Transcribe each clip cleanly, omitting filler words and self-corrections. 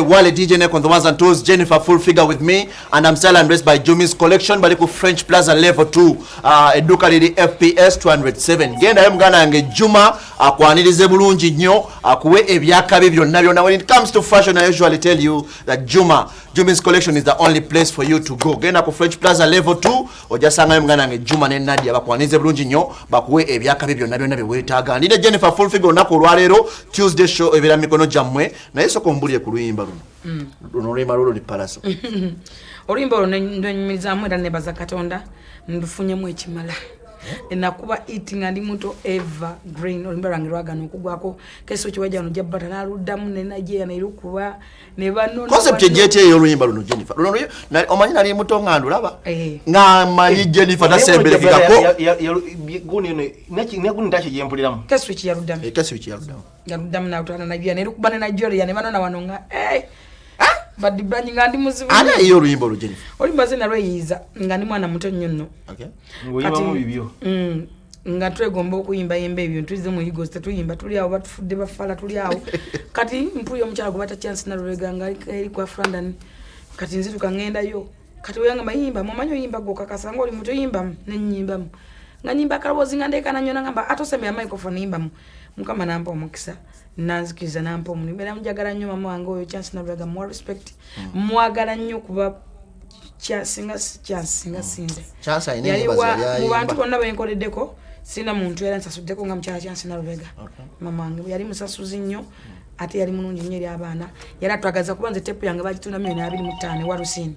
Wale DJ Nek on the ones and twos, Jennifer Full Figure with me, and I'm styled and dressed by Jumi's Collection, bali ku French Plaza level 2, edduuka liri FPS 207. Gendayo muganda wange Juma akwanirize bulungi nnyo, akuwe ebyakabi byonna byonna. When it comes to fashion, I usually tell you that Jumi's Collection is the only place for you to go. Genda ku French Plaza level 2, ojja sangayo muganda wange Juma ne Nadia, bakwanirize bulungi nnyo, bakuwe ebyakabi byonna byonna bye weetaaga. Ndine Jennifer Full Figure. Olunaku olwaleero Tuesday show ebeera mu mikono gyammwe, naye soka ombulire ku luyimba luno. Luno oluyimba lulwo ni Palaso. Oluyimba olwo ndwenyumirizaamu era nebaza Katonda ndufunyemu ekimala. Nakuba hit nga ndi muto, eva green. Oluyimba lwange lwagana okugwako keso kiwajja wano jabbata naluddamu nenajeya nerukuba nebanona. Concept ejjeeti eyo oluyimba luno, Jennifer, luno omanyi nali muto nga ndulaba nga manyi Jennifer tasemberekekako. Gundi ntaki gyempuliramu. Keswiki yaluddamu. Keswiki yaluddamu. Yaluddamu nalutwala Nigeria nerukuba ne Nigeria nebanona wano nga badibranyi nga ndi muzibu. Ani ayiye oluyimba olwo, Jennifer? Oluyimba ze nalweyiiza nga ndi mwana muto nnyo nno. Ng'oyimbamu bibyo. Nga twegomba okuyimba yimba ebyo, tulize mu Eagles, tetuyimba, tuli awo batufudde bafala, tuli awo. Kati mpulira omukyala gwe bata Chance Nalubega nga eri kwa London. Kati nzituka ŋŋendayo. Kati weyangamba, "Yimba, mumanyi oyimba gwe okakasa nga oli muto, yimbamu." Nenyimbamu nga nyimba akaloboozi nga ndeekana nnyo, nangamba atosembera microphone, yimbamu. Mukama nampa omukisa, nanzikiriza nampa omulimu era njagala nnyo mama wange oyo Chance Nalubega, muwa respect, mwagala nnyo kuba kyasinga kyansinga sinze. Chance alina Yali ennyimba ze yali mu bantu ayimba. bonna benkoleddeko, sirina muntu era nsasuddeko nga mukyala Chance Nalubega. Mama wange yali musasuzi nnyo ate yali mulungi nnyo eri abaana, yali atwagaza kuba nze tepu yange bagitunda 25 miliyoni ewa Rusini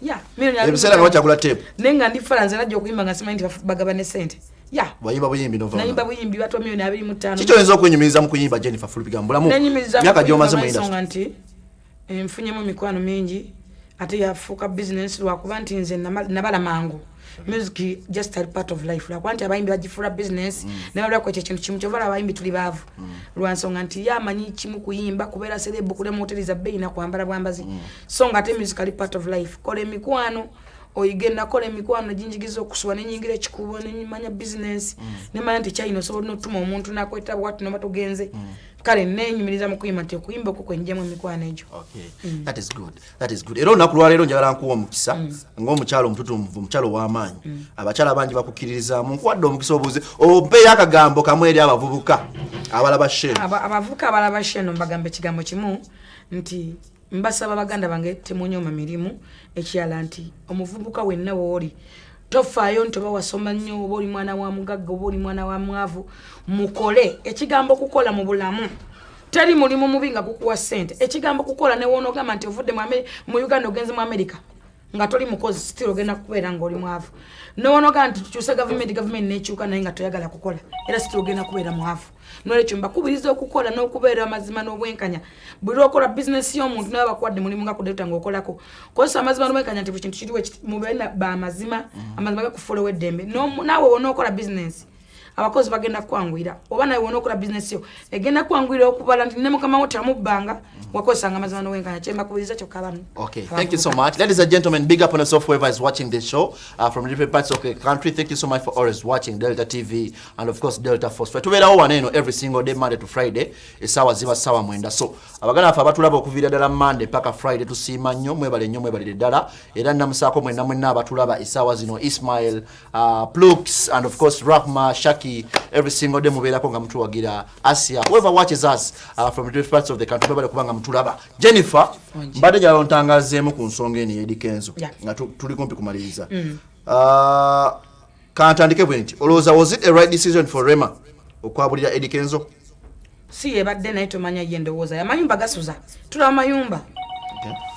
ya miliyoni Ebiseera nga 25. bakyagula tepu. Naye nga ndi fala, nze najja okuyimba nga simanyi nti bagaba ne sente ya. Wayimba buyimbi nova. Nayimba buyimbi, batwa 25 miliyoni. Kiki oyinza okwenyumiriza mu kuyimba, Jennifer Full Figure, bulamu Nenyumiriza myaka gy'omaze mu ensonga industry? nti nfunyemu emikwano mingi ate yafuuka bizinesi lwakuba nti nze nabala mangu music just a part of life, lwakuba nti abayimbi bagifuula business nebalwako ekyo ekintu kimu. Kyova abayimbi tuli baavu lwansonga nti ye amanyi kimu kuyimba, kubeera celeb, kulya mu hoteri za bbeeyi nakwambala bwambazi, so nga ate music ali part of life. Kola emikwano oyige. Nakola emikwano ginjigiza okusuba, nenyingira ekikubo, nemanya bizinesi, nemanya nti China osobola notuma omuntu nakweta bwati noba togenze. Kale nenyumiriza mu kuyimba nti okuyimba okwo kwenjemu emikwano egyo. Okay. That is good. That is good. Era olunaku lwaleero njagala nkuwa omukisa ng'omukyalo omututuumuvu, omukyalo ow'amaanyi. Abakyala bangi bakukkiririzaamu. Nkuwadde omukisa obuuze, ompeeyo akagambo kamu eri abavubuka abalaba show eno. Abavubuka abalaba show eno, mbagamba ekigambo kimu nti mbasaba baganda bange temunyoma mirimu. Ekirala nti omuvubuka wenna wooli, tofaayo nti oba wasoma nnyo, oba oli mwana wa mugagga, oba oli mwana wa mwavu, mukole. Ekigambo kukola mu bulamu, teri mulimu mubi nga gukuwa ssente. Ekigambo kukola, newoonogamba nti ovudde mu Uganda ogenze mu America nga toli mukozi, still ogenda kubeera ngaoli mwavu. Newonogamba nti tukyuse gavumenti, gavumenti nekyuka, naye nga toyagala kukola, era still ogenda kubeera mwavu. Nolwekyo mbakubiriza okukola n'okubeera amazima n'obwenkanya. Buli lwokola bizinesi y'omuntu, naye bakuwadde mulimu nga kudeeta ngaokolako, kozesa amazima n'obwenkanya nti buli kintu kiriwo mube bamazima. Amazima gakufuulawo eddembe. Naawe wonookola bizinesi, abakozi bagenda kukwanguyira, oba nawe wonookola bizinesi yo egenda kukwanguyira okubala nti ne mukama wo tamubbanga, wakozesanga amazima n'obwenkanya. Kyembakubiriza kyokka bano. Okay, thank you so much. Ladies and gentlemen, big up on yourself, whoever is watching this show from different parts of the country. Thank you so much for always watching Delta TV and of course Delta Force. Tubeerawo wano eno every single day, Monday to Friday, essaawa ziba ssaawa 9. So abaganda baffe abatulaba okuviira ddala Monday paka Friday, tusiima nnyo, mwebale nnyo, mwebalire ddala. Era namusaako mwenna mwenna abatulaba essaawa zino, Ismail, Plux and of course Rahma, Shaki, every single day mubeerako nga mutuwagira. Asia, whoever watches us from different parts of the country, mwebale kubanga mutulaba. Jennifer, mbadde njagala ontangazeemu ku nsonga eno ey'Eddy Kenzo nga tuli kumpi kumaliriza. Kantandike bwe nti, olowooza was it a right decision for Rema okwabulira Eddy Kenzo? Si yebadde, naye tomanya ye ndowooza amayumba gasuza. Tulaba mayumba.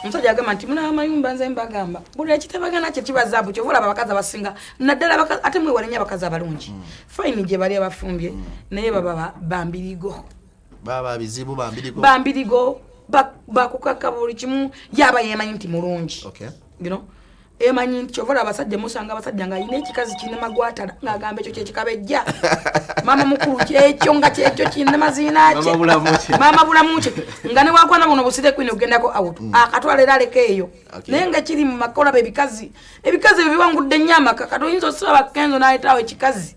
Omusajja agamba nti mulaba amayumba, nze mbagamba buli ekitabagana kye kiba zaabu. Kyova olaba abakazi abasinga naddala ate mwewale nnyo abakazi abalungi. Fine gye bali abafumbye, naye baba bambirigo. Baba bizibu, bambirigo. Bambirigo, bakukaka buli kimu. Yaba yemanyi nti mulungi. Emanyi nti kyova olaba abasajja, musanga abasajja nga alina ekikazi kirina magwatala ng'agamba ekyo kyekikabejja maama mukulu, kyekyo nga kyekyo kirina maziina kye. Maama bulamu kye. Maama bulamu kye, nga newakwana buno busire kwini okugendako out akatwala era aleka eyo. Naye nga kiri mu maka, olaba ebikazi ebyo biwangudde nnyo amaka. Kati oyinza osaba Kenzo n'aleetawo ekikazi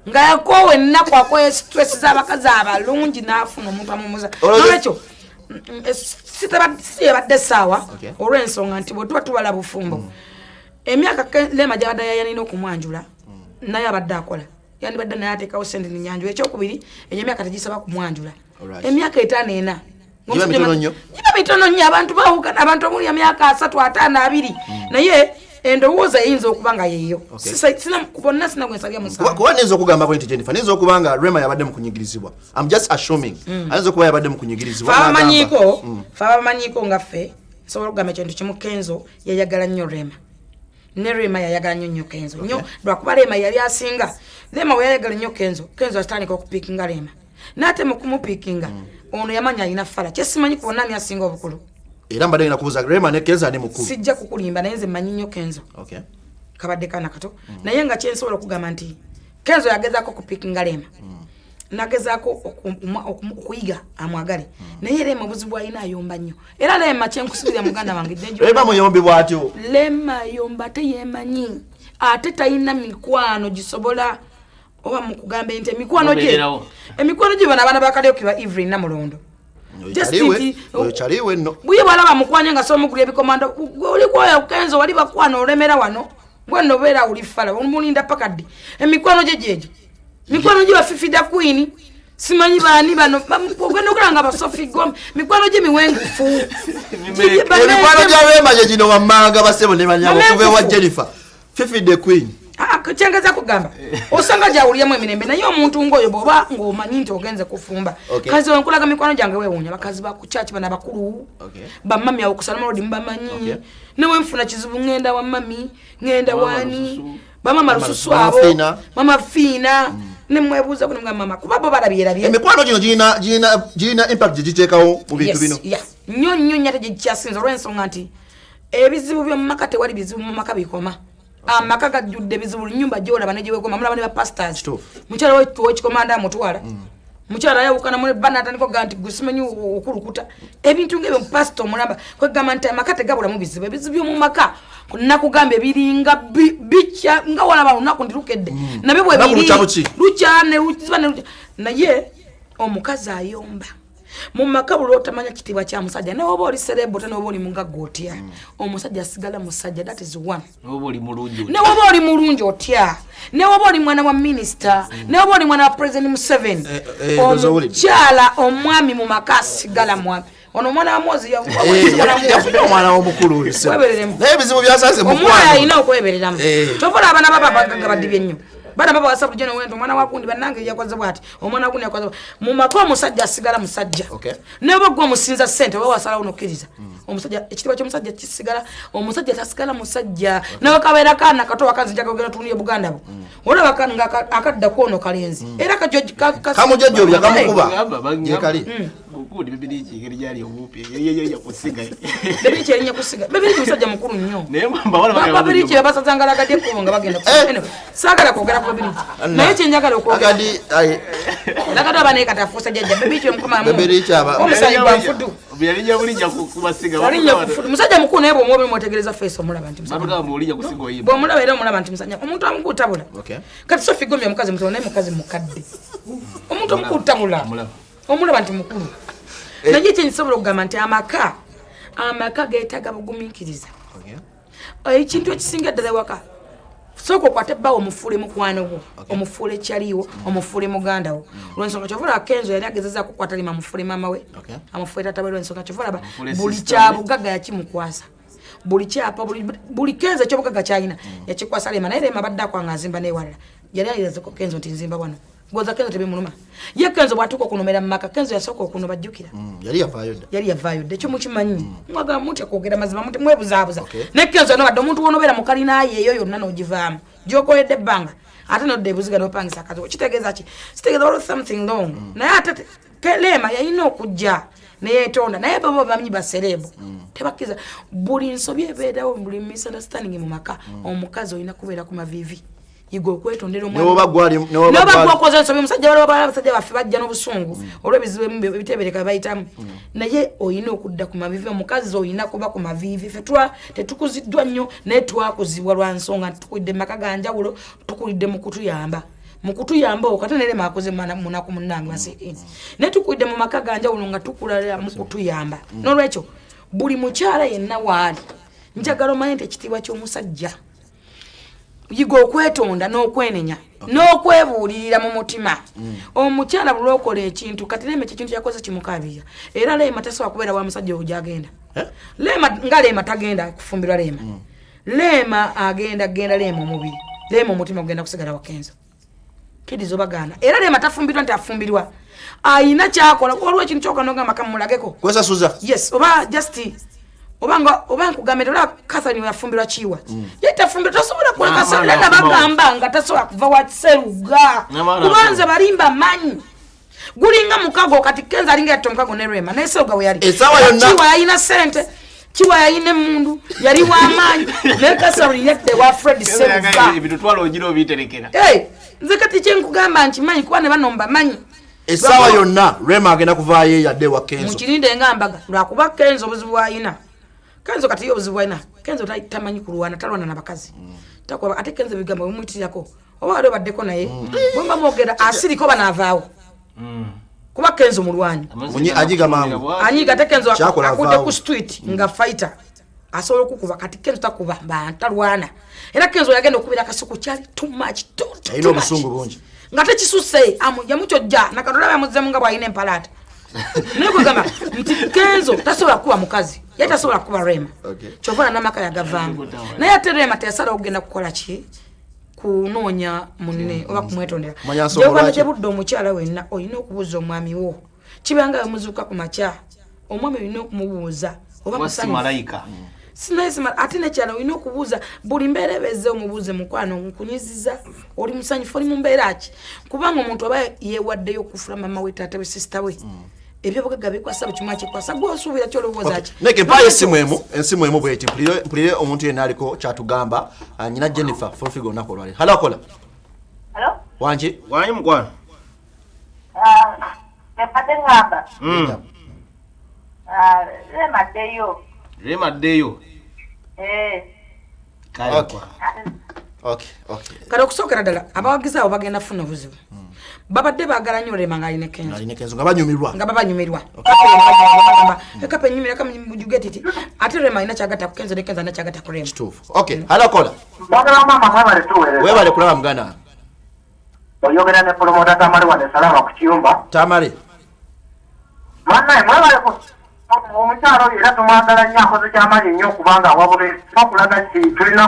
nga yakoowa ennaku, akoye stress z'abakazi abalungi, n'afuna omuntu amumuza. Nolwekyo Si yabadde essaawa, olw'ensonga nti bwe tuba tubala bufumbo, emyaka Lema gyabadde yayanina okumwanjula, naye abadde akola, yandibadde naye ateekawo sente nenyanjula. Ekyokubiri, egyo emyaka tegisaba kumwanjula. Emyaka 5 4 Giba mitono nnyo. Giba mitono nnyo. Abantu bawukana, abantu omuli emyaka 30, 50, 20, naye endowooza eyinza okuba nga yeeyo. Bonna sina gwensabya musango. Kuba niyinza okugamba nti Jennifer, niyinza okuba nga Rema yabadde mu kunyigirizibwa. I'm just assuming, ayinza okuba yabadde mu kunyigirizibwa. Fe n'agamba- abamanyiiko, fe abamanyiiko nga ffe, nsobola okugamba ekintu kimu: Kenzo yayagala nnyo Rema, ne Rema yayagala nnyo nnyo Kenzo nnyo, lwakuba Rema yali asinga. Rema we yayagala nnyo Kenzo, Kenzo atandika okupiikinga Rema, n'ate mu kumupiikinga ono yamanya alina fala. Kyesimanyi ku bonna ani asinga obukulu. Era mbadde ngenda kubuuza, Rema ne Kenzo ani mukulu? Sijja kukulimba, naye nze mmanyi nnyo Kenzo. Kabadde kaana kato, naye nga kyensobola okugamba nti Kenzo yagezaako okupiikinga Rema, nagezaako okuyiga amwagale, naye Rema obuzibu bwalina ayomba nnyo. Era Rema kyenkusubirira, muganda wange, Rema muyombi bw'atyo. Lema ayomba, ate yemanyi, ate talina mikwano gisobola oba mukugamba nti emikwano gye Mubeererawo. Emikwano gye bano abaana bakalyoki ba Evelyn Namulondo. Just Oyo kyaliwe nno. Buye bwalaba mukwanye nga somugulya ebikomando, oli kwoyo Kenzo wali bakwana olemera wano, gwe nno obeera oli fala omulinda paka ddi? Emikwano gye gyegyo, mikwano gye bafifida queen, simanyi baani bano, ogenda okulaba nga basofi gom, mikwano gye miwengufu. Emikwano gya Rema gye gino wammanga, basebo ne banyabo, okuva ewa Jennifer, Fifi the Queen. Ah, kyengeza kugamba osanga gyawuliramu emirembe, naye omuntu ngaoyo bw'oba ng'omanyi nti ogenze kufumba, kazi wenkulaga mikwano gyange, weewuunya bakazi bakukyaki bano abakulu, bamami awo kusalama rodi mubamanyi. Newe nfuna kizibu ŋŋenda wa mami, ŋŋenda Mama wani? Lususu. Bamama Mama Lususu. Mama Abo Fiina. Mama Fiina, nemwebuuza kuno, mama, kuba bo balabyerabye. Emikwano gino girina impact gye giteekawo mu bintu bino. Yeah. Nnyo nnyo nnyo, ate gyekyasinza olw'ensonga nti ebizibu by'omu maka, tewali bizibu mu maka bikoma. Amaka gajjudde ebizibu, buli nyumba gyolaba negyewegoma, mulaba ne bapastors. Mukyala wekikomanda amutwala, mukyala ayawukana mu bba, natandika okugaa nti gusimanyi okulukuta ebintu ngaebyo, pasita omulamba. Kwegamba nti amaka tegabulamu bizibu. Ebizibu by'omu maka nakugamba ebiringa bikya nga walaba lunaku nti lukedde nabyo bwe Lunaku biri. lukya buki? Lukya ne luziba ne lukya, naye omukazi ayomba mu maka. Buli otamanya kitiibwa kya musajja, naye oba oli celeb ota, noba oli mugagga otya, omusajja asigala musajja. That is one. Oba oli mulungi Ne woba oli mulungi otya, ne woba oli mwana wa minisita, ne woba oli mwana wa President Museveni, Ndowooza owulidde. omukyala, omwami mu maka asigala mwami. Ono omwana wa Mwozi Yafunye omwana w'omukulu oyo, sebo. Webereremu. Naye ebizibu byasanze Omwana mukwano. alina okwebereramu. Tovola abaana baba abagagga badibye nnyo, baana baba wasa bulijjo nowenta omwana wagundi bannange yakoze bwati, omwana wagundi yakoze bwati. Mu maka omusajja asigala musajja. Naye oba gwe omusinza ssente oba wasalawo nokkiriza omusajja, ekitiibwa ky'omusajja kisigala. Omusajja tasigala musajja, nawe kabeera kaana kato wakazi njagogera tuniye buganda bo olaba nga akadda kwono kalenzi era Kamujojjobya, kamukuba. Bagamba, Gyekali. Gundi bibiriki engeri gyali obuupi yeyeyeye kusiga. Bebiriki erinnya kusiga. Bebiriki musajja mukulu nnyo. Naye mbawala bagamba Babiriki babasazanga lagadde ekkubo nga bagenda kusiga. Anyway, saagala kwogera ku babiriki, naye kyenjagala okwogera Agadi ai, lagado aba naye kati afuusa jjajja bebiriki omukomamu Bebiriki omusayi gwa nfudu. Yalinnya bulinnya kubasiga. Alinnya kufudu, musajja mukulu, naye bw'omuwa mwetegereza face omulaba nti musajja Batugamba olinnya kusiga oyimba. Bw'omulaba era omulaba nti musajja, omuntu amukulu tabula. Kati Sofi Gombi omukazi mutono, naye mukazi mukadde, omuntu omukulu tabula. Omulaba. Omulaba nti mukulu, naye kyensobola okugamba nti amaka geetaaga bugumiikiriza. Ekintu ekisinga ddala ewaka, sooka okwate ebbawo, omufuule mukwano gwo, omufuule kyaliwo, omufuule muganda wo, lwensonga kyova olaba Kenzo yali agezezaako okukwata Lima amufuule maama we, amufuule tata we, lwensonga kyova olaba Amufuule buli sister we. kyabugagga yakimukwasa, buli kyapa, buli Kenzo ekyobugagga kyalina yakikwasa Lema. Naye Lema abadde akwanga azimba newalala, yali ayirezeko Kenzo nti nzimba wano goza. Kenzo tebimuluma ye. Kenzo bwatuuka okunomera mu maka, Kenzo yasooka okunoba, jjukira. Yali yavaayo dda. Yali yavaayo dda, ekyo mukimanyi. Mwagala mutya kwogera mazima, muti mwebuzaabuza. Ne Kenzo nobadde omuntu wonobeera mu kalinayo eyo yonna n'ogivaamu gyokoledde ebbanga, ate nodda ebuziga nopangisa akazibu, kitegeeza ki? Kitegeeza waliwo something wrong. Naye ate Lema yalina okujja neyetonda, naye baba bamanyi ba celeb tebakkiriza. Buli nsobi ebeerawo, buli misunderstanding mu maka, omukazi olina kubeera ku mavivi, yiga okwetondera. Newoba newoba Noba gwakoze ensobi, omusajja, waliwo abasajja baffe bajja n'obusungu olw'ebizibu ebimu ebiteebereka bayitamu, naye olina okudda ku mavivi. Omukazi olina kuba ku mavivi. Ffe tetukuziddwa nnyo, naye twakuzibwa lwa nsonga nti tukulidde mu maka ga njawulo, tukulidde mu kutuyamba. Mukutuyamba okwo ate nerema akoze munaku munnange masikini, naye tukulidde mu maka ganjawulo nga tukulala mu kutuyamba. N'olwekyo buli mukyala yenna waali, njagala omanye nti ekitiibwa ky'omusajja, yiga okwetonda n'okwenenya n'okwebuulirira mu mutima. Omukyala buli lwokola ekintu, kati Leema ekyo ekintu yakoze kimukabirira, era Leema tasobola kubeera wa musajja oyo gyagenda. Eh? Leema nga Leema tagenda kufumbirwa. Leema, Leema agenda genda Leema omubiri, Leema omutima gugenda kusigala wa Kenzo. Kiriza obagaana, era Leema tafumbirwa nti afumbirwa ayina kyakola. Waliwo ekintu kyokola nogamba kamulageko. Kwesasuza. Yes, oba just oba nga oba nkugambye nti olaba Catherine yafumbirwa kiwa, ye tafumbirwa, tasobola kuleka. N'amaana Era akomawo. nabagamba nga tasobola kuva wa Seruga. N'amaana Kubanze akomawo. balimba manyi gulinga mukago. Kati Kenza alinga yatta omukago ne Rema, naye Seruga we yali. Essaawa yonna. Kiwa yalina sente, Kiwa yalina emundu, yali w'amaanyi, naye Catherine yadde wa Fred Seruga. Ebintu twala ogira obiterekera. Hey, nze kati kyenkugamba nkimanyi kuba ne bano mbamanyi. Essaawa yonna Rema agenda kuvaayo yadde ewa Kenzo. Mukirinde nga mbaga, lwakuba Kenzo obuzibu bwalina, Kenzo kati ye obuzibu bwalina, Kenzo tamanyi kulwana, talwana nabakazi. Takuba. Ate Kenzo ebigambo bimuyitirirako, oba wali obaddeko naye, bwemba mwogera asirika oba naavaawo, kuba Kenzo mulwanyi. Anyiga mangu. Anyiga. Ate Kenzo Kyakola akudde avaawo. ku street nga fighter asobola okukuba. Kati Kenzo takuba bantu, talwana. Era Kenzo yagenda okubira akasuku kyali too much, Alina too much. obusungu bungi. Nga tekisuse yamukyojja nakatolaba yamuzzemu nga bwalina empalaata. Naye kwegamba nti Kenzo tasobola kuba mukazi, ye tasobola kuba Rema. Kyova namaka yagavaamu. Naye ate Rema teyasalawo kugenda kukola ki, kunoonya munne oba kumwetondera. Manya nsonga Gyogamba lwaki? gyebudde omukyala wenna olina okubuuza omwami wo, kibanga wemuzuuka ku makya, omwami olina okumubuuza oba Oba si musanyufu. malayika. Sinaye ate nekyalo olina okubuuza buli mbeera ebeze, omubuuze, mukwano nkunyiziza, oli musanyufu, oli mu mbeera ki? Kubanga omuntu aba yewaddeyo okufula mama we, taata we, sisita we, ebyobugagga bikwasa, buli kimu akikwasa, gwe osuubira kyolowooza ki? Neke mpayo esimu emu, ensimu emu bweti, mpulire omuntu yenna aliko kyatugamba. Ah, nyina Jennifer Fulfiga olunaku olwaleero. Halo, akola. Hello? Wangi. Wanyi mukwano. Ah, mbadde ŋŋamba, ah, Rema addeyo. Rema addeyo. Eh, Kale. Okay. Okay. Kale okusookera ddala abawagizi abo bagenda kufuna obuzibu. Babadde baagala nnyo Rema ng'alina Kenzo. Alina Kenzo nga banyumirwa. Nga babanyumirwa ekapa enyumira kamujugetiti, ate Rema alina kyagatta ku Kenzo ne Kenzo alina kyagatta ku Rema. Kituufu. Okay, halo, akola. Mwagala maama, mwebale tuweereza. Webale kulaba muganda wange. Oyogera ne promota Tamale wane Salama ku kiyumba. Tamale. Bannaye mwebale ku omukyalo oyo, era tumwagala nnyo, akoze kyamaanyi nnyo okubanga awabula okulaga nti tulina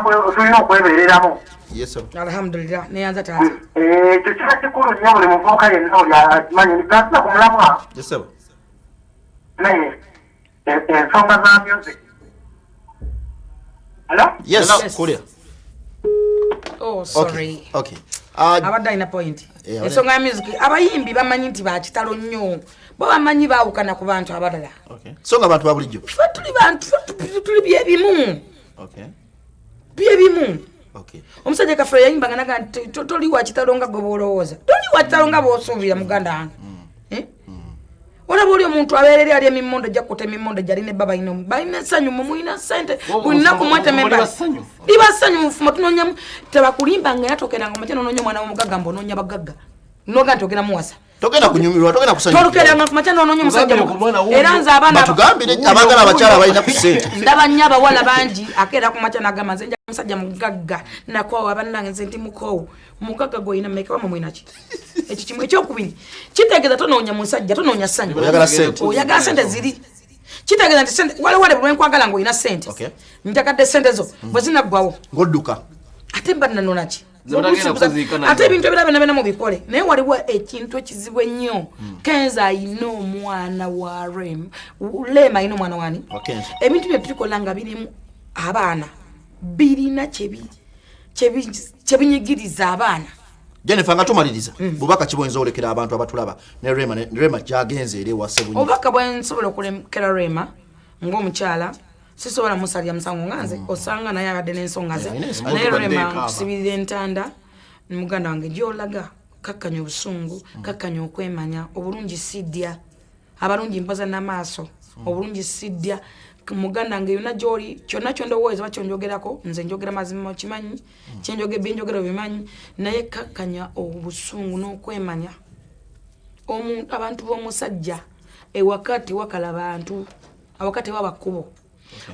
okwebereramu. Yes sir. Alhamdulillah, neyanza taata. Ekyo kiba kikulu nnyo, buli muvubuka yenna oli akimanyi nasina ku mulamwa. Yes sir. Naye ensonga za music. Hello? Yes. Yes. Kulya. Oh, sorry. Okay. Ah, Abadde alina point. Eh, ensonga ya music, abayimbi bamanyi nti bakitalo nnyo, bo bamanyi baawukana ku bantu abalala. Okay, so nga abantu ba bulijjo. Ffe tuli bantu, ffe tuli byebimu. Byebimu. Omusajja kaffe yayimbanga naga nti toli wa kitalo nga gwe bwolowooza, toli wa kitalo nga bwosuubira, muganda wange. Eh? Olaba oli omuntu abeera eri ali emimondo gyakuta emimondo gyali ne bba, balina essanyu, mwe mulina sente. Buli nnaku mwetema. Muli bassanyu. Liba ssanyu mufumo tunonyamu, tebakulimbanga. Era tokeranga omakya nonoonya omwana w'omugagga, mbu onoonya bagagga, noga nti ogenda muwasa. Togenda kunyumirwa, togenda kusanyukira. Tolukeranga ku makya nonoonya omusajja. Mugambire ku mwana wuuyo. Era nze abaana Batugambire abaagala abakyala balina ku ssente. Ndaba nnyo abawala bangi akeera ku makya nagamba, nze njagala musajja mugagga, nakoowa bannange, nze ndi mukoowu. Mugagga gwolina mmeka? Wamwe mwinaki? Ekyo kimu. Ekyokubiri, kitegeeza tonoonya musajja, tonoonya ssanyu. Oyagala ssente. Oyagala sente ziri, kitegeeza nti sente waliwale bwe nkwagala ngaolina sente, njagadde sente zo, bwe zinaggwawo Ng'odduka. Ate mba nanonaki? Ze batagenda kuziika nazo. Ate ebintu ebirala byonna byonna mubikole, naye waliwo ekintu ekizibu ennyo. Kenza ayina omwana wa Rem, Lema ayina omwana wani? Wa Kenzo. Ebintu bye tubikola nga birimu abaana, birina kyebinyigiriza abaana. Jennifer, nga tumaliriza, bubaka ki bwoyinza olekera abantu abatulaba ne Rema, ne Rema gyagenze eri ewa Sebunyi? Obubaka bwensobola okulekera Rema ng'omukyala, sisobola musalira musango nga nze, osanga naye abadde n'ensonga ze. Yeah, alina ensonga. Naye Obadde Rema, ekaaba. nkusibirira entanda muganda wange, gyolaga kakkanya obusungu, kakkanya okwemanya. Obulungi siddya, abalungi mpoza n'amaaso, obulungi siddya. Muganda nge yonna gy'oli, kyonna kyondowooza oba kyonjogerako, nze njogera mazima, okimanyi. Byenjogera obimanyi, naye kakkanya obusungu n'okwemanya. Abantu b'omusajja ewaka tewakala bantu, awaka tewaba kkubo.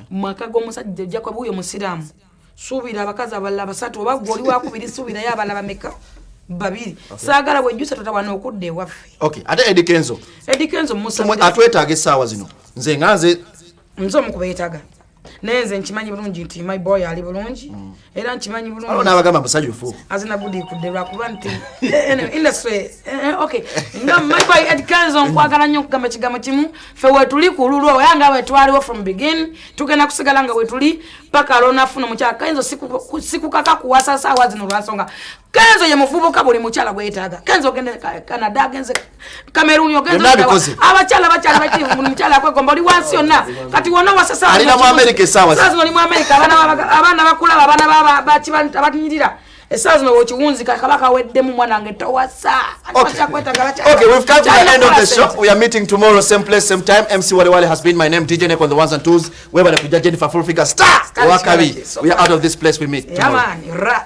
Mu maka g'omusajja ojja kuba wuuyo musiraamu, suubira abakazi abalala basatu, oba gwe oli wakubiri, suubirayo abalala bameka? Babiri. Saagala bwejjusa totawana okudda ewaffe. Okay, ate Eddie Kenzo? Eddie Kenzo musabira. Atwetaaga essaawa zino, nze nga nze. Nze omu kubeetaaga, naye nze nkimanyi bulungi nti my boy ali bulungi, era nkimanyi Waliwo bulungi. n'abagamba musanyufu. Azina budikudde lwakuba nti anyway, industry okay, nga my boy Ed Kenzo, nkwagala nnyo. Okugamba ekigambo kimu, ffe wetuli ku lulwo, era nga wetwaliwo from begin, tugenda kusigala nga wetuli paka lwonafuna omukyala. Kenzo, sikukaka kuwasa saawa zino lwansonga Kenzo ye muvubuka buli mukyala gwetaaga. Kenzo ogende Canada, agenze Cameroon, ogenze Byonna abikoze. Abakyala bakyala bakiri, buli mukyala akwegomba, oli wansi yonna. Kati wonna wasa saawa Alina zino. Mu America essaawa Saawa zino oli mu America, abaana bakulaba, abaana abatunyirira. Essaawa zino wekiwunzika kaba kaweddemu, mwana wange, towasa. Okay, we've come to the end of the show. We are meeting tomorrow, same place, same time. MC Wale Wale has been my name. DJ Nek on the ones and twos. Webale kujja, Jennifer Full Figure Star. Star. Wakabi. We are out of this place. We meet tomorrow. Yamani ra.